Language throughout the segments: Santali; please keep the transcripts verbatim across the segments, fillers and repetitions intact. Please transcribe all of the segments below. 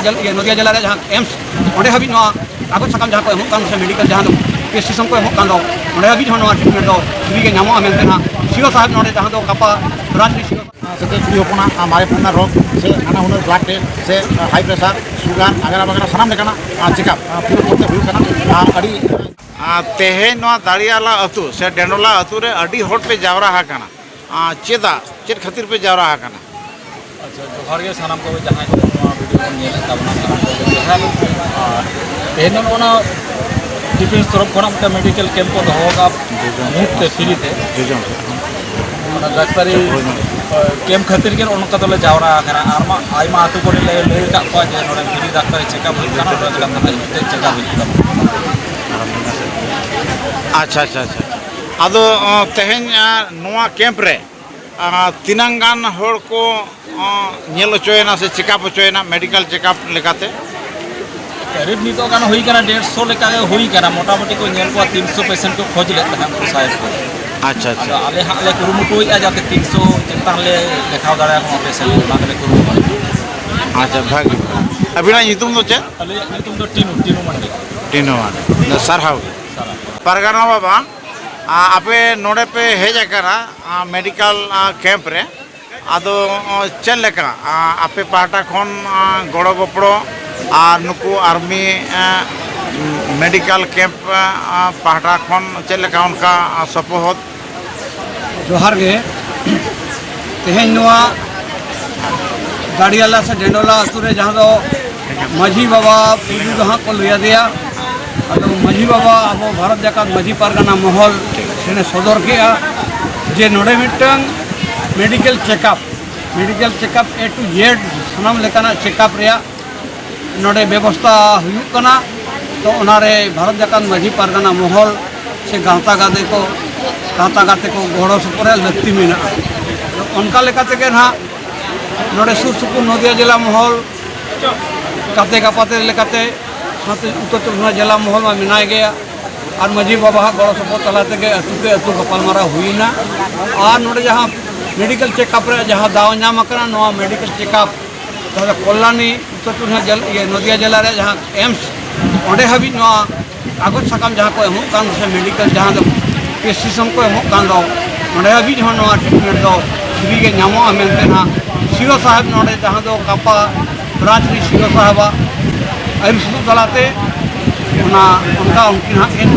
ᱡᱮᱞ-, ᱤᱭᱟᱹ, ᱱᱚᱫᱤᱭᱟ ᱡᱮᱞᱟ ᱨᱮ ᱡᱟᱦᱟᱸ ᱮᱢᱥ, ᱚᱸᱰᱮ ᱦᱟᱹᱵᱤᱡ ᱱᱚᱣᱟ ᱠᱟᱜᱚᱡᱽ ᱥᱟᱠᱟᱢ ᱡᱟᱦᱟᱸ ᱠᱚ ᱮᱢᱚᱜ ᱠᱟᱱ ᱥᱮ ᱢᱮᱰᱤᱠᱮᱞ ᱡᱟᱦᱟᱸ ᱫᱚ ᱯᱨᱮᱥᱠᱨᱤᱯᱥᱚᱱ ᱠᱚ ᱮᱢᱚᱜ ᱠᱟᱱ ᱫᱚ, ᱚᱸᱰᱮ ᱦᱟᱹᱵᱤᱡ ᱦᱚᱸ ᱱᱚᱣᱟ ᱴᱨᱤᱴᱢᱮᱱᱴ ᱫᱚ ᱯᱷᱨᱤ ᱜᱮ ᱧᱟᱢᱚᱜᱼᱟ ᱢᱮᱱᱛᱮ ᱱᱟᱦᱟᱜ ᱥᱤ ᱳ ᱥᱟᱦᱮᱵᱽ ᱱᱚᱰᱮ ᱡᱟᱦᱟᱸ ᱫᱚ ᱜᱟᱯᱟ ᱵᱨᱟᱱᱪ ᱨᱮ ᱥᱤ ᱳ ᱥᱮᱪᱮᱫ ᱠᱩᱲᱤ ᱦᱚᱯᱚᱱᱟᱜ, ᱟᱨ, ᱢᱟᱨᱮ ᱯᱩᱨᱱᱟ ᱨᱳᱜᱽ ᱥᱮ ᱱᱟᱱᱟ ᱦᱩᱱᱟᱹᱨ ᱵᱞᱟᱰ ᱴᱮᱥᱴ ᱥᱮ, ᱟᱨ, ᱦᱟᱭ ᱯᱨᱮᱥᱟᱨ, ᱥᱩᱜᱟᱨ ᱟᱜᱟᱨᱟ ᱵᱟᱜᱟᱨᱟ ᱥᱟᱱᱟᱢ ᱞᱮᱠᱟᱱᱟᱜ, ᱟᱨ, ᱪᱮᱠᱟᱯ, ᱟᱨ, ᱯᱷᱨᱤ ᱚᱯᱷ ᱠᱚᱥᱴ ᱛᱮ ᱦᱩᱭᱩᱜ ᱠᱟᱱᱟ᱾ ᱟᱨ ᱟᱹᱰᱤ, ᱟᱨ ᱛᱮᱦᱮᱧ ᱱᱚᱣᱟ ᱫᱟᱲᱤᱭᱟᱞᱟ ᱟᱹᱛᱩ ᱥᱮ ᱰᱮᱸᱰᱚᱞᱟ ᱟᱹᱛᱩ ᱨᱮ ᱟᱹᱰᱤ ᱦᱚᱲ ᱯᱮ ᱡᱟᱣᱨᱟ ᱟᱠᱟᱱᱟ, ᱟᱨ ᱪᱮᱫᱟᱜ, ᱪᱮᱫ ᱠᱷᱟᱹᱛᱤᱨ ᱯᱮ ᱡᱟᱣᱨᱟ ᱟᱠᱟᱱᱟ? ᱟᱪᱪᱷᱟ, ᱡᱚᱦᱟᱨ ᱜᱮ ᱥᱟᱱᱟᱢ ᱠᱚᱜᱮ ᱡᱟᱦᱟᱸᱭ ᱠᱚ ᱱᱚᱣᱟ ᱵᱷᱤᱰᱤᱭᱳ ᱵᱚᱱ ᱧᱮᱞᱮᱫ ᱛᱟᱵᱚᱱᱟ, ᱥᱟᱱᱟᱢ ᱠᱚᱜᱮ ᱡᱚᱦᱟᱨ᱾ ᱟᱨ ᱛᱮᱦᱮᱧ ᱫᱚ ᱱᱚᱜᱼᱚ ᱱᱟ ᱰᱤᱯᱷᱮᱱᱥ ᱛᱚᱨᱚᱯ ᱠᱷᱚᱱᱟᱜ ᱢᱤᱫᱴᱟᱝ ᱢᱮᱰᱤᱠᱮᱞ ᱠᱮᱢᱯ ᱠᱚ ᱫᱚᱦᱚ ᱟᱠᱟᱫᱼᱟ ᱢᱩᱯᱷᱛ ᱛᱮ, ᱯᱷᱨᱤ ᱛᱮ᱾ ᱚᱱᱟ ᱰᱟᱠᱛᱟᱨᱤ ᱠᱮᱢᱯ ᱠᱷᱟᱹᱛᱤᱨ ᱜᱮ ᱱᱚᱜᱼᱚ ᱱᱚᱝᱠᱟ ᱫᱚᱞᱮ ᱡᱟᱣᱨᱟ ᱟᱠᱟᱱᱟ᱾ ᱟᱨ ᱢᱟ ᱟᱭᱢᱟ ᱟᱹᱛᱩ ᱠᱚᱨᱮ ᱞᱮ ᱞᱟᱹᱭ ᱟᱠᱟᱫ ᱠᱚᱣᱟ ᱡᱮ ᱱᱚᱰᱮ ᱯᱷᱨᱤ ᱰᱟᱠᱛᱟᱨᱤ ᱪᱮᱠᱟᱯ ᱦᱩᱭᱩᱜ ᱠᱟᱱᱟ, ᱱᱚᱰᱮ ᱠᱟᱛᱷᱟ ᱦᱤᱡᱩᱜ ᱛᱮ ᱪᱮᱠᱟᱯ ᱦᱩᱭᱩᱜ ᱠᱟᱱᱟ᱾ ᱟᱪᱪᱷᱟ, ᱟᱪᱪᱷᱟ, ᱟᱪᱪᱷᱟ᱾ ᱟᱫᱚ, ᱚ, ᱛᱮᱦᱮᱧ, ᱟ, ᱱᱚᱣᱟ ᱠᱮᱢᱯ ᱨᱮ, ᱟ, ᱛᱤᱱᱟᱹᱝ ᱜᱟᱱ ᱦᱚᱲ ᱠᱚ, ᱚ, ᱧᱮᱞ ᱦᱚᱪᱚᱭᱮᱱᱟ ᱥᱮ ᱪᱮᱠᱟᱯ ᱦᱚᱪᱚᱭᱮᱱᱟ ᱢᱮᱰᱤᱠᱮᱞ ᱪᱮᱠᱟᱯ ᱞᱮᱠᱟᱛᱮ? ᱠᱟᱨᱤᱵ ᱱᱤᱛᱚᱜ ᱜᱟᱱ ᱦᱩᱭ ᱠᱟᱱᱟ, ᱰᱮᱲᱥᱚ ᱞᱮᱠᱟ ᱜᱮ ᱦᱩᱭ ᱠᱟᱱᱟ᱾ ᱢᱚᱴᱟᱢᱩᱴᱤ ᱠᱚ ᱧᱮᱞ ᱠᱚᱣᱟ, ᱛᱤᱱᱥᱚ ᱯᱮᱥᱮᱱᱴ ᱠᱚ ᱠᱷᱚᱡᱽ ᱞᱮᱫ ᱛᱟᱦᱮᱸᱫ ᱩᱱᱠᱩ ᱥᱟᱦᱮᱵᱽ ᱠᱚ᱾ ᱟᱪᱪᱷᱟ, ᱟᱪᱪᱷᱟ᱾ ᱟᱫᱚ ᱟᱞᱮ ᱦᱟᱸᱜ ᱞᱮ ᱠᱩᱨᱩᱢᱩᱴᱩᱭᱮᱫᱼᱟ ᱡᱟᱛᱮ ᱛᱤᱱᱥᱚ ᱪᱮᱛᱟᱱ ᱞᱮ ᱫᱮᱠᱷᱟᱣ ᱫᱟᱲᱮᱭᱟᱠᱚ ᱢᱟ ᱯᱮᱥᱮᱱᱴ, ᱚᱱᱟ ᱜᱮᱞᱮ ᱠᱩᱨᱩᱢᱩᱴᱩᱭᱮᱫᱼᱟ᱾ ᱟᱪᱪᱷᱟ, ᱵᱷᱟᱹᱜᱤ᱾ ᱟᱹᱵᱤᱱᱟᱜ ᱧᱩᱛᱩᱢ ᱫᱚ ᱪᱮᱫ? ᱟᱹᱞᱤᱧᱟᱜ ᱧᱩᱛᱩᱢ ᱫᱚ ᱴᱤᱱᱩ, ᱴᱤᱱᱩ ᱢᱟᱱᱰᱤ᱾ ᱴᱤᱱᱩ ᱢᱟᱱᱰᱤ᱾ ᱥᱟᱨᱦᱟᱣ ᱜᱮ᱾ ᱥᱟᱨᱦᱟᱣ᱾ ᱯᱟᱨᱜᱟᱱᱟ ᱵᱟᱵᱟ, ᱟ, ᱟᱯᱮ ᱱᱚᱰᱮ ᱯᱮ ᱦᱮᱡ ᱟᱠᱟᱱᱟ, ᱟ, ᱢᱮᱰᱤᱠᱮᱞ, ᱟ, ᱠᱮᱢᱯ ᱨᱮ, ᱟᱫᱚ, ᱚ, ᱪᱮᱫ ᱞᱮᱠᱟ, ᱟ, ᱟᱯᱮ ᱯᱟᱦᱴᱟ ᱠᱷᱚᱱ, ᱟ, ᱜᱚᱲᱚ ᱜᱚᱯᱚᱲᱚ ᱟᱨ ᱱᱩᱠᱩ ᱟᱨᱢᱤ, ᱟ, ᱢᱮᱰᱤᱠᱮᱞ ᱠᱮᱢᱯ, ᱟ, ᱯᱟᱦᱴᱟ ᱠᱷᱚᱱ ᱪᱮᱫ ᱞᱮᱠᱟ ᱚᱱᱠᱟ, ᱟ, ᱥᱚᱯᱚᱦᱚᱫ? ᱡᱚᱦᱟᱨ ᱜᱮ᱾ ᱛᱮᱦᱮᱧ ᱱᱚᱣᱟ ᱜᱟᱲᱤᱭᱟᱞᱟ ᱥᱮ ᱰᱮᱸᱰᱚᱞᱟ ᱟᱹᱛᱩ ᱨᱮ ᱡᱟᱦᱟᱸ ᱫᱚ ᱢᱟᱹᱡᱷᱤ ᱵᱟᱵᱟ ᱯᱩᱡᱟᱹ ᱫᱚ ᱦᱟᱸᱜ ᱠᱚ ᱞᱟᱹᱭ ᱟᱫᱮᱭᱟ, ᱟᱫᱚ ᱢᱟᱹᱡᱷᱤ ᱵᱟᱵᱟ ᱟᱵᱚ ᱵᱷᱟᱨᱚᱛ ᱡᱟᱠᱟᱛ ᱢᱟᱹᱡᱷᱤ ᱯᱟᱨᱜᱟᱱᱟ ᱢᱚᱦᱚᱞ ᱴᱷᱮᱱᱮ ᱥᱚᱫᱚᱨ ᱠᱮᱜᱼᱟ ᱡᱮ ᱱᱚᱰᱮ ᱢᱤᱫᱴᱟᱝ medical checkup, medical checkup A to Z ᱥᱟᱱᱟᱢ ᱞᱮᱠᱟᱱᱟᱜ ᱪᱮᱠᱟᱯ ᱨᱮᱭᱟᱜ ᱱᱚᱰᱮ ᱵᱮᱵᱚᱥᱛᱷᱟ ᱦᱩᱭᱩᱜ ᱠᱟᱱᱟ᱾ ᱛᱚ ᱚᱱᱟᱨᱮ ᱵᱷᱟᱨᱚᱛ ᱡᱟᱠᱟᱛ ᱢᱟᱹᱡᱷᱤ ᱯᱟᱨᱜᱟᱱᱟ ᱢᱚᱦᱚᱞ ᱥᱮ ᱜᱟᱶᱛᱟ ᱜᱟᱫᱮ ᱠᱚ, ᱜᱟᱶᱛᱟ ᱜᱟᱛᱮ ᱠᱚ ᱜᱚᱲᱚ ᱥᱚᱯᱚᱦᱚᱫ ᱨᱮᱭᱟᱜ ᱞᱟᱹᱠᱛᱤ ᱢᱮᱱᱟᱜᱼᱟ᱾ ᱛᱚ ᱚᱱᱠᱟ ᱞᱮᱠᱟ ᱛᱮᱜᱮ ᱱᱟᱦᱟᱜ ᱱᱚᱰᱮ ᱥᱩᱨ ᱥᱩᱯᱩᱨ ᱱᱚᱫᱤᱭᱟ ᱡᱮᱞᱟ ᱢᱚᱦᱚᱞ ᱜᱟᱛᱮ ᱜᱟᱯᱟᱛᱮ ᱞᱮᱠᱟᱛᱮ ᱥᱟᱶᱛᱮ ᱩᱛᱛᱚᱨ ᱪᱚᱵᱵᱤᱥ ᱯᱚᱨᱜᱚᱱᱟ ᱡᱮᱞᱟ ᱢᱚᱦᱚᱞ ᱢᱟ ᱢᱮᱱᱟᱭ ᱜᱮᱭᱟ᱾ ᱟᱨ ᱢᱟᱹᱡᱷᱤ ᱵᱟᱵᱟᱣᱟᱜ ᱜᱚᱲᱚ ᱥᱚᱯᱚᱦᱚᱫ ᱛᱟᱞᱟ ᱛᱮᱜᱮ ᱟᱹᱛᱩ ᱠᱮ ᱟᱹᱛᱩ ᱜᱟᱯᱟᱞᱢᱟᱨᱟᱣ ᱦᱩᱭᱮᱱᱟ᱾ ᱟᱨ ᱱᱚᱰᱮ ᱡᱟᱦᱟᱸ ᱢᱮᱰᱤᱠᱮᱞ ᱪᱮᱠᱟᱯ ᱨᱮᱭᱟᱜ ᱡᱟᱦᱟᱸ ᱫᱟᱣ ᱧᱟᱢ ᱟᱠᱟᱱᱟ, ᱱᱚᱣᱟ ᱢᱮᱰᱤᱠᱮᱞ ᱪᱮᱠᱟᱯ ᱡᱟᱦᱟᱸ ᱫᱚ ᱠᱚᱞᱞᱟᱱᱤ ᱩᱛᱛᱚᱨ ᱪᱚᱵᱵᱤᱥ ᱯᱚᱨᱜᱚᱱᱟ ᱡᱮᱞᱟ, ᱤᱭᱟᱹ, ᱱᱚᱫᱤᱭᱟ ᱡᱮᱞᱟ ᱨᱮ ᱡᱟᱦᱟᱸ ᱮᱢᱥ, ᱚᱸᱰᱮ ᱦᱟᱹᱵᱤᱡ ᱱᱚᱣᱟ ᱠᱟᱜᱚᱡᱽ ᱥᱟᱠᱟᱢ ᱡᱟᱦᱟᱸ ᱠᱚ ᱮᱢᱚᱜ ᱠᱟᱱ ᱥᱮ ᱢᱮᱰᱤᱠᱮᱞ ᱡᱟᱦᱟᱸ ᱫᱚ ᱯᱨᱮᱥᱠᱨᱤᱯᱥᱚᱱ ᱠᱚ ᱮᱢᱚᱜ ᱠᱟᱱ ᱫᱚ, ᱚᱸᱰᱮ ᱦᱟᱹᱵᱤᱡ ᱦᱚᱸ ᱱᱚᱣᱟ ᱴᱨᱤᱴᱢᱮᱱᱴ ᱫᱚ ᱯᱷᱨᱤ ᱜᱮ ᱧᱟᱢᱚᱜᱼᱟ ᱢᱮᱱᱛᱮ ᱱᱟᱦᱟᱜ ᱥᱤ ᱳ ᱥᱟᱦᱮᱵᱽ ᱱᱚᱰᱮ ᱡᱟᱦᱟᱸ ᱫᱚ ᱠᱟᱯᱟ ᱵᱨᱟᱧᱪ ᱨᱮ ᱥᱤ ᱳ ᱥᱟᱦᱮᱵᱟᱜ ᱟᱹᱭᱩᱨ ᱥᱩᱛᱩᱜ ᱛᱟᱞᱟᱛᱮ ᱚᱱᱟ ᱚᱱᱠᱟ ᱩᱱᱠᱤᱱ ᱦᱟᱸᱜ ᱠᱤᱱ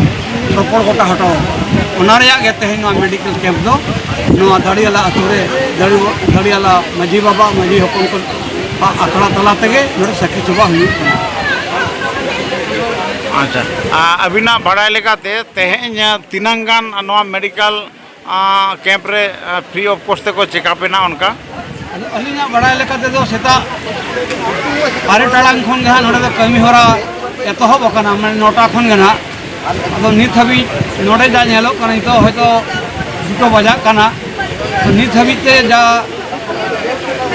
ᱨᱚᱯᱚᱲ ᱜᱚᱴᱟ ᱦᱚᱴᱚ ᱟᱠᱟᱫᱟ᱾ ᱚᱱᱟ ᱨᱮᱭᱟᱜ ᱜᱮ ᱛᱮᱦᱮᱧ ᱱᱚᱣᱟ ᱢᱮᱰᱤᱠᱮᱞ ᱠᱮᱢᱯ ᱫᱚ ᱱᱚᱣᱟ ᱫᱟᱲᱤᱭᱟᱞᱟ ᱟᱹᱛᱩ ᱨᱮ ᱫᱟᱲᱤ-, ᱫᱟᱲᱤᱭᱟᱞᱟ ᱢᱟᱹᱡᱷᱤ ᱵᱟᱵᱟ, ᱢᱟᱹᱡᱷᱤ ᱦᱚᱯᱚᱱ ᱠᱚ ᱟᱠᱷᱲᱟ ᱛᱟᱞᱟ ᱛᱮᱜᱮ ᱱᱚᱰᱮ ᱥᱟᱹᱠᱷᱤ ᱥᱚᱵᱷᱟ ᱦᱩᱭᱩᱜ ᱠᱟᱱᱟ᱾ ᱟᱪᱪᱷᱟ, ᱟ, ᱟᱹᱵᱤᱱᱟᱜ ᱵᱟᱲᱟᱭ ᱞᱮᱠᱟᱛᱮ ᱛᱮᱦᱮᱧ ᱛᱤᱱᱟᱹᱝ ᱜᱟᱱ ᱱᱚᱣᱟ ᱢᱮᱰᱤᱠᱮᱞ, ᱟ, ᱠᱮᱢᱯ ᱨᱮ, ᱟ, ᱯᱷᱨᱤ ᱚᱯᱷ ᱠᱚᱥᱴ ᱛᱮᱠᱚ ᱪᱮᱠᱟᱯ ᱮᱱᱟ ᱚᱱᱠᱟ? ᱟᱫᱚ ᱟᱹᱞᱤᱧᱟᱜ ᱵᱟᱲᱟᱭ ᱞᱮᱠᱟ ᱛᱮᱫᱚ ᱥᱮᱛᱟᱜ ᱟᱨᱮ ᱴᱟᱲᱟᱝ ᱠᱷᱚᱱ ᱜᱮ ᱦᱟᱸᱜ ᱱᱚᱰᱮ ᱫᱚ ᱠᱟᱹᱢᱤ ᱦᱚᱨᱟ ᱮᱛᱚᱦᱚᱵ ᱟᱠᱟᱱᱟ, ᱢᱟᱱᱮ ᱱᱚᱴᱟ ᱠᱷᱚᱱ ᱜᱮ ᱱᱟᱦᱟᱜ᱾ ᱟᱫᱚ ᱱᱤᱛ ᱦᱟᱹᱵᱤᱡ ᱱᱚᱰᱮ ᱡᱟ ᱧᱮᱞᱚᱜ ᱠᱟᱱᱟ, ᱱᱤᱛᱚᱜ ᱦᱚᱭᱛᱳ ᱫᱩᱴᱳ ᱵᱟᱡᱟᱜ ᱠᱟᱱᱟ᱾ ᱛᱚ ᱱᱤᱛ ᱦᱟᱹᱵᱤᱡ ᱛᱮ ᱡᱟ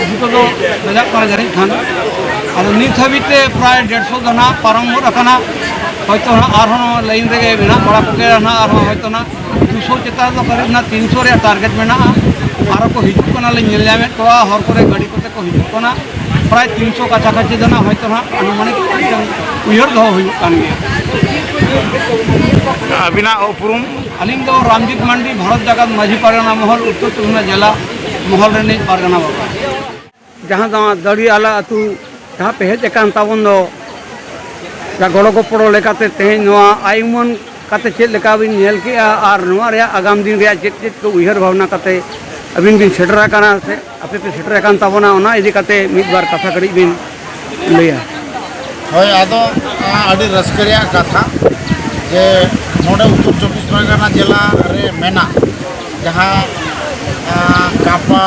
ᱡᱩᱛᱟᱹ ᱫᱚ ᱵᱟᱡᱟᱜ ᱠᱟᱱᱟ ᱡᱟᱹᱱᱤᱡ ᱠᱷᱟᱱ᱾ ᱟᱫᱚ ᱱᱤᱛ ᱦᱟᱹᱵᱤᱡ ᱛᱮ ᱯᱨᱟᱭ ᱰᱮᱲᱥᱚ ᱫᱚ ᱱᱟᱦᱟᱜ ᱯᱟᱨᱚᱢ ᱜᱚᱫ ᱟᱠᱟᱱᱟ᱾ ᱦᱚᱭᱛᱳ ᱱᱟᱦᱟᱜ ᱟᱨᱦᱚᱸ ᱞᱟᱭᱤᱱ ᱨᱮᱜᱮ ᱢᱮᱱᱟᱜ ᱵᱟᱲᱟ ᱠᱚᱜᱮᱭᱟ ᱱᱟᱦᱟᱜ, ᱟᱨᱦᱚᱸ ᱦᱚᱭᱛᱳ ᱱᱟᱦᱟᱜ ᱫᱩᱥᱚ ᱪᱮᱛᱟᱱ ᱫᱚ ᱠᱟᱹᱨᱤᱵ ᱱᱟᱦᱟᱜ ᱛᱤᱱᱥᱚ ᱨᱮᱭᱟᱜ ᱴᱟᱨᱜᱮᱴ ᱢᱮᱱᱟᱜᱼᱟ᱾ ᱟᱨᱚ ᱠᱚ ᱦᱤᱡᱩᱜ ᱠᱟᱱᱟ, ᱞᱤᱧ ᱧᱮᱞ ᱧᱟᱢᱮᱫ ᱠᱚᱣᱟ, ᱦᱚᱨ ᱠᱚᱨᱮ ᱜᱟᱹᱰᱤ ᱠᱚᱛᱮ ᱠᱚ ᱦᱤᱡᱩᱜ ᱠᱟᱱᱟ᱾ ᱯᱨᱟᱭ ᱛᱤᱱᱥᱚ ᱠᱟᱪᱷᱟ ᱠᱟᱪᱷᱤ ᱫᱚ ᱱᱟᱦᱟᱜ ᱦᱚᱭᱛᱳ ᱱᱟᱦᱟᱜ ᱟᱹᱱᱩᱢᱟᱱᱤᱠ ᱢᱤᱫᱴᱟᱝ ᱩᱭᱦᱟᱹᱨ ᱫᱚᱦᱚ ᱦᱩᱭᱩᱜ ᱠᱟᱱ ᱜᱮᱭᱟ᱾ ᱟᱹᱵᱤᱱᱟᱜ ᱩᱯᱨᱩᱢ? ᱟᱹᱞᱤᱧ ᱫᱚ ᱨᱟᱢᱡᱤᱛ ᱢᱟᱱᱰᱤ, ᱵᱷᱟᱨᱚᱛ ᱡᱟᱠᱟᱛ ᱢᱟᱹᱡᱷᱤ ᱯᱟᱨᱜᱟᱱᱟ ᱢᱚᱦᱚᱞ, ᱩᱛᱛᱚᱨ ᱪᱚᱵᱵᱤᱥ ᱯᱚᱨᱜᱚᱱᱟ ᱡᱮᱞᱟ ᱢᱚᱦᱚᱞ ᱨᱤᱱᱤᱡ ᱯᱟᱨᱜᱟᱱᱟ ᱵᱟᱵᱟ᱾ ᱡᱟᱦᱟᱸ ᱫᱚ ᱫᱟᱲᱤᱭᱟᱞᱟ ᱟᱹᱛᱩ ᱡᱟᱦᱟᱸ ᱯᱮ ᱦᱮᱡ ᱟᱠᱟᱱ ᱛᱟᱵᱚᱱ ᱫᱚ, ᱡᱟ ᱜᱚᱲᱚ ᱜᱚᱯᱚᱲᱚ ᱞᱮᱠᱟᱛᱮ ᱛᱮᱦᱮᱧ ᱱᱚᱣᱟ ᱟᱭ ᱩᱢᱟᱹᱱ ᱠᱟᱛᱮ ᱪᱮᱫ ᱞᱮᱠᱟ ᱵᱤᱱ ᱧᱮᱞ ᱠᱮᱜᱼᱟ ᱟᱨ ᱱᱚᱣᱟ ᱨᱮᱭᱟᱜ ᱟᱜᱟᱢ ᱫᱤᱱ ᱨᱮᱭᱟᱜ ᱪᱮᱫ ᱪᱮᱫ ᱠᱚ ᱩᱭᱦᱟᱹᱨ ᱵᱷᱟᱵᱽᱱᱟ ᱠᱟᱛᱮ ᱟᱹᱵᱤᱱ ᱵᱤᱱ ᱥᱮᱴᱮᱨ ᱟᱠᱟᱱᱟ ᱥᱮ ᱟᱯᱮ ᱯᱮ ᱥᱮᱴᱮᱨ ᱟᱠᱟᱱ ᱛᱟᱵᱚᱱᱟ, ᱚᱱᱟ ᱤᱫᱤ ᱠᱟᱛᱮ ᱢᱤᱫ ᱵᱟᱨ ᱠᱟᱛᱷᱟ ᱠᱟᱹᱴᱤᱡ ᱵᱤᱱ ᱞᱟᱹᱭᱟ? ᱦᱳᱭ, ᱟᱫᱚ, ᱟ, ᱟᱹᱰᱤ ᱨᱟᱹᱥᱠᱟᱹ ᱨᱮᱭᱟᱜ ᱠᱟᱛᱷᱟ ᱡᱮ ᱱᱚᱰᱮ ᱩᱛᱛᱚᱨ ᱪᱚᱵᱵᱤᱥ ᱯᱚᱨᱜᱚᱱᱟ ᱡᱮᱞᱟ ᱨᱮ ᱢᱮᱱᱟᱜ ᱡᱟᱦᱟᱸ, ᱟ, ᱠᱟᱯᱟ,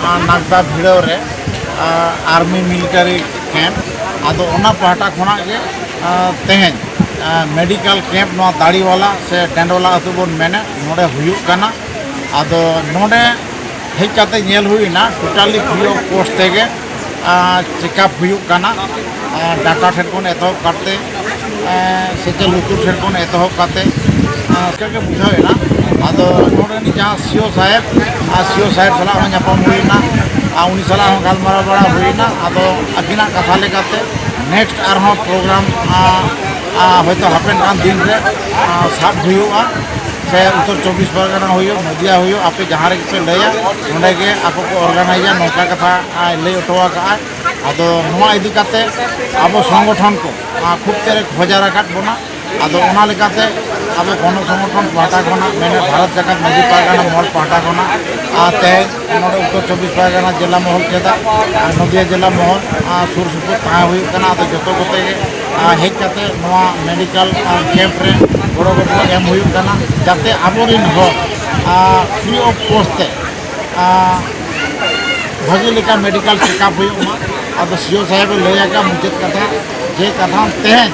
ᱟ, ᱱᱟᱜᱽᱫᱟ ᱵᱷᱤᱲᱟᱹᱣ ᱨᱮ, ᱟ, ᱟᱨᱢᱤ ᱢᱤᱞᱤᱴᱟᱨᱤ ᱠᱮᱢᱯ, ᱟᱫᱚ ᱚᱱᱟ ᱯᱟᱦᱴᱟ ᱠᱷᱚᱱᱟᱜ ᱜᱮ, ᱟ, ᱛᱮᱦᱮᱧ, ᱟ, ᱢᱮᱰᱤᱠᱮᱞ ᱠᱮᱢᱯ ᱱᱚᱣᱟ ᱫᱟᱲᱤᱣᱟᱞᱟ ᱥᱮ ᱰᱮᱸᱰᱣᱟᱞᱟ ᱟᱹᱛᱩ ᱵᱚᱱ ᱢᱮᱱᱮᱫ, ᱱᱚᱰᱮ ᱦᱩᱭᱩᱜ ᱠᱟᱱᱟ᱾ ᱟᱫᱚ ᱱᱚᱰᱮ ᱦᱮᱡ ᱠᱟᱛᱮ ᱧᱮᱞ ᱦᱩᱭᱱᱟ, ᱴᱳᱴᱟᱞᱤ ᱯᱷᱨᱤ ᱚᱯᱷ ᱠᱚᱥᱴ ᱛᱮᱜᱮ, ᱟ, ᱪᱮᱠᱟᱯ ᱦᱩᱭᱩᱜ ᱠᱟᱱᱟ᱾ ᱟ, ᱰᱟᱴᱟ ᱴᱷᱮᱱ ᱠᱷᱚᱱ ᱮᱛᱚᱦᱚᱵ ᱠᱟᱛᱮ, ᱮ, ᱥᱮ ᱪᱮᱫ ᱞᱩᱛᱩᱨ ᱴᱷᱮᱱ ᱠᱷᱚᱱ ᱮᱛᱚᱦᱚᱵ ᱠᱟᱛᱮ, ᱟ, ᱪᱮᱠᱟ ᱜᱮ ᱵᱩᱡᱷᱟᱹᱣ ᱮᱱᱟ᱾ ᱟᱫᱚ ᱱᱚᱰᱮᱱᱤᱡ ᱡᱟᱦᱟᱸ ᱥᱤ ᱳ ᱥᱟᱦᱮᱵᱽ, ᱟᱨ ᱥᱤ ᱳ ᱥᱟᱦᱮᱵᱽ ᱥᱟᱞᱟᱜ ᱦᱚᱸ ᱧᱟᱯᱟᱢ ᱦᱩᱭᱱᱟ᱾ ᱟᱨ ᱩᱱᱤ ᱥᱟᱞᱟᱜ ᱦᱚᱸ ᱜᱟᱞᱢᱟᱨᱟᱣ ᱵᱟᱲᱟ ᱦᱩᱭᱱᱟ᱾ ᱟᱫᱚ ᱟᱹᱠᱤᱱᱟᱜ ᱠᱟᱛᱷᱟ ᱞᱮᱠᱟᱛᱮ next ᱟᱨᱦᱚᱸ program, ᱟ, ᱟ, ᱦᱚᱭᱛᱳ ᱦᱟᱯᱮᱱ ᱠᱟᱱ ᱫᱤᱱ ᱨᱮ, ᱟ, ᱥᱟᱵ ᱦᱩᱭᱩᱜᱼᱟ, ᱥᱮ ᱩᱛᱛᱚᱨ ᱪᱚᱵᱵᱤᱥ ᱯᱟᱨᱜᱟᱱᱟ ᱦᱩᱭᱩᱜ, ᱱᱚᱫᱤᱭᱟ ᱦᱩᱭᱩᱜ, ᱟᱯᱮ ᱡᱟᱦᱟᱸ ᱨᱮᱜᱮ ᱯᱮ ᱞᱟᱹᱭᱟ, ᱱᱚᱸᱰᱮ ᱜᱮ ᱟᱠᱚ ᱠᱚ organizeᱟ, ᱱᱚᱝᱠᱟ ᱠᱟᱛᱷᱟ, ᱟ, ᱞᱟᱹᱭ ᱦᱚᱴᱚ ᱟᱠᱟᱫᱼᱟᱭ᱾ ᱟᱫᱚ ᱱᱚᱣᱟ ᱤᱫᱤ ᱠᱟᱛᱮ ᱟᱵᱚ ᱥᱚᱝᱜᱚᱴᱷᱚᱱ ᱠᱚ, ᱟ, ᱠᱷᱩᱵ ᱛᱮᱫ ᱮ ᱠᱷᱚᱡᱟᱨ ᱟᱠᱟᱫ ᱵᱚᱱᱟ᱾ ᱟᱫᱚ ᱚᱱᱟ ᱞᱮᱠᱟᱛᱮ ᱟᱵᱚ ᱜᱚᱱᱚ ᱥᱚᱝᱜᱚᱴᱷᱚᱱ ᱯᱟᱦᱴᱟ ᱠᱷᱚᱱᱟᱜ, ᱢᱮᱱᱮᱫ ᱵᱷᱟᱨᱚᱛ ᱡᱟᱠᱟᱛ ᱢᱟᱹᱡᱷᱤ ᱯᱟᱨᱜᱟᱱᱟ ᱢᱚᱦᱚᱞ ᱯᱟᱦᱴᱟ ᱠᱷᱚᱱᱟᱜ, ᱟᱨ ᱛᱮᱦᱮᱧ ᱱᱚᱰᱮ ᱩᱛᱛᱚᱨ ᱪᱚᱵᱵᱤᱥ ᱯᱟᱨᱜᱟᱱᱟ ᱡᱮᱞᱟ ᱢᱚᱦᱚᱞ ᱪᱮᱫᱟᱜ, ᱟᱨ ᱱᱚᱫᱤᱭᱟ ᱡᱮᱞᱟ ᱢᱚᱦᱚᱞ, ᱟᱨ ᱥᱩᱨ ᱥᱩᱯᱩᱨ ᱛᱟᱦᱮᱸ ᱦᱩᱭᱩᱜ ᱠᱟᱱᱟ᱾ ᱟᱫᱚ ᱡᱚᱛᱚ ᱠᱚᱛᱮ ᱜᱮ, ᱟᱨ ᱦᱮᱡ ᱠᱟᱛᱮ ᱱᱚᱣᱟ medical, ᱟᱨ camp ᱨᱮ ᱜᱚᱲᱚ ᱜᱚᱯᱚᱲᱚ ᱮᱢ ᱦᱩᱭᱩᱜ ᱠᱟᱱᱟ, ᱡᱟᱛᱮ ᱟᱵᱚᱨᱮᱱ ᱦᱚᱲ, ᱟᱨ free of cost ᱛᱮ, ᱟᱨ ᱵᱷᱟᱹᱜᱤ ᱞᱮᱠᱟ medical checkup ᱦᱩᱭᱩᱜ ᱢᱟ᱾ ᱟᱫᱚ ᱥᱤ ᱳ ᱥᱟᱦᱮᱵᱽ ᱮ ᱞᱟᱹᱭ ᱟᱠᱟᱫ ᱢᱩᱪᱟᱹᱫ ᱠᱟᱛᱷᱟ, ᱡᱮ ᱠᱟᱛᱷᱟ ᱛᱮᱦᱮᱧ,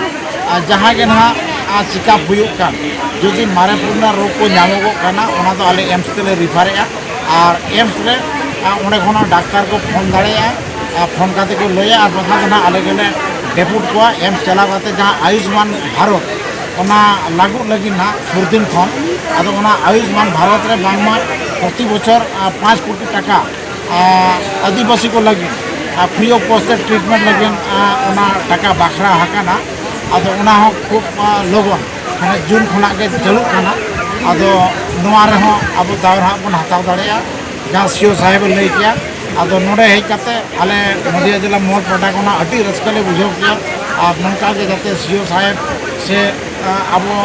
ᱟᱨ ᱡᱟᱦᱟᱸ ᱜᱮ ᱱᱟᱦᱟᱜ, ᱟᱨ checkup ᱦᱩᱭᱩᱜ ᱠᱟᱱ, ᱡᱩᱫᱤ ᱢᱟᱨᱮ ᱯᱩᱨᱱᱟ ᱨᱳᱜᱽ ᱠᱚ ᱧᱟᱢᱚᱜᱚᱜ ᱠᱟᱱᱟ, ᱚᱱᱟ ᱫᱚ ᱟᱞᱮ ᱮᱢᱥ ᱛᱮᱞᱮ referᱮᱫᱼᱟ᱾ ᱟᱨ ᱮᱢᱥ ᱨᱮ, ᱟᱨ ᱚᱸᱰᱮ ᱠᱷᱚᱱᱟᱜ ᱰᱟᱠᱛᱟᱨ ᱠᱚ ᱯᱷᱳᱱ ᱫᱟᱲᱮᱭᱟᱜᱼᱟ, ᱟᱨ ᱯᱷᱳᱱ ᱠᱟᱛᱮ ᱠᱚ ᱞᱟᱹᱭᱟ, ᱟᱨ ᱵᱟᱝᱠᱷᱟᱱ ᱫᱚ ᱱᱟᱦᱟᱜ ᱟᱞᱮ ᱜᱮᱞᱮ ᱰᱮᱯᱩᱴ ᱠᱚᱣᱟ ᱮᱢᱥ ᱪᱟᱞᱟᱣ ᱠᱟᱛᱮ, ᱡᱟᱦᱟᱸ ᱟᱭᱩᱥᱢᱟᱱ ᱵᱷᱟᱨᱚᱛ, ᱚᱱᱟ ᱞᱟᱹᱜᱩᱜ ᱞᱟᱹᱜᱤᱫ ᱱᱟᱦᱟᱜ ᱥᱩᱨ ᱫᱤᱱ ᱠᱷᱚᱱ᱾ ᱟᱫᱚ ᱚᱱᱟ ᱟᱭᱩᱥᱢᱟᱱ ᱵᱷᱟᱨᱚᱛ ᱨᱮ ᱵᱟᱝᱢᱟ ᱯᱨᱚᱛᱤ ᱵᱚᱪᱷᱚᱨ, ᱟᱨ, ᱯᱟᱸᱪ ᱠᱳᱴᱤ ᱴᱟᱠᱟ, ᱟᱨ, ᱟᱹᱫᱤᱵᱟᱹᱥᱤ ᱠᱚ ᱞᱟᱹᱜᱤᱫ, ᱟᱨ, free of cost ᱛᱮ treatment ᱞᱟᱹᱜᱤᱫ, ᱟᱨ, ᱚᱱᱟ ᱴᱟᱠᱟ ᱵᱟᱠᱷᱨᱟ ᱟᱠᱟᱱᱟ᱾ ᱟᱫᱚ ᱚᱱᱟ ᱦᱚᱸ ᱠᱷᱩᱵ, ᱟᱨ, ᱞᱚᱜᱚᱱ, ᱢᱟᱱᱮ ᱡᱩᱱ ᱠᱷᱚᱱᱟᱜ ᱜᱮ ᱪᱟᱹᱞᱩᱜ ᱠᱟᱱᱟ᱾ ᱟᱫᱚ ᱱᱚᱣᱟ ᱨᱮᱦᱚᱸ ᱟᱵᱚ ᱫᱟᱣ ᱦᱟᱸᱜ ᱵᱚᱱ ᱦᱟᱛᱟᱣ ᱫᱟᱲᱮᱭᱟᱜᱼᱟ, ᱡᱟᱦᱟᱸ ᱥᱤ ᱳ ᱥᱟᱦᱮᱵᱽ ᱮ ᱞᱟᱹᱭ ᱠᱮᱜᱼᱟ᱾ ᱟᱫᱚ ᱱᱚᱰᱮ ᱦᱮᱡ ᱠᱟᱛᱮ ᱟᱞᱮ ᱱᱚᱫᱤᱭᱟ ᱡᱮᱞᱟ ᱢᱚᱦᱚᱞ ᱯᱟᱦᱴᱟ ᱠᱷᱚᱱᱟᱜ ᱟᱹᱰᱤ ᱨᱟᱹᱥᱠᱟᱹ ᱞᱮ ᱵᱩᱡᱷᱟᱹᱣ ᱠᱮᱜᱼᱟ᱾ ᱟᱨ ᱱᱚᱝᱠᱟ ᱜᱮ ᱡᱟᱛᱮ ᱥᱤ ᱳ ᱥᱟᱦᱮᱵᱽ ᱥᱮ, ᱟᱨ, ᱟᱵᱚ,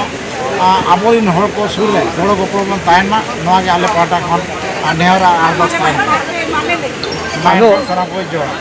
ᱟᱨ, ᱟᱵᱚᱨᱮᱱ ᱦᱚᱲ ᱠᱚ ᱥᱩᱨ ᱨᱮ ᱜᱚᱲᱚ ᱜᱚᱯᱚᱲᱚ ᱵᱚᱱ ᱛᱟᱦᱮᱱ ᱢᱟ, ᱱᱚᱣᱟ ᱜᱮ ᱟᱞᱮ ᱯᱟᱦᱴᱟ ᱠᱷᱚᱱ, ᱟᱨ, ᱱᱮᱦᱚᱨ ᱟᱨ ᱟᱨᱫᱟᱥ ᱛᱟᱦᱮᱱ ᱠᱟᱱᱟ᱾ ᱢᱟ ᱟᱫᱚ ᱮᱱᱠᱷᱟᱱ ᱥᱟᱱᱟᱢ ᱠᱚ ᱡᱚᱦᱟᱨ᱾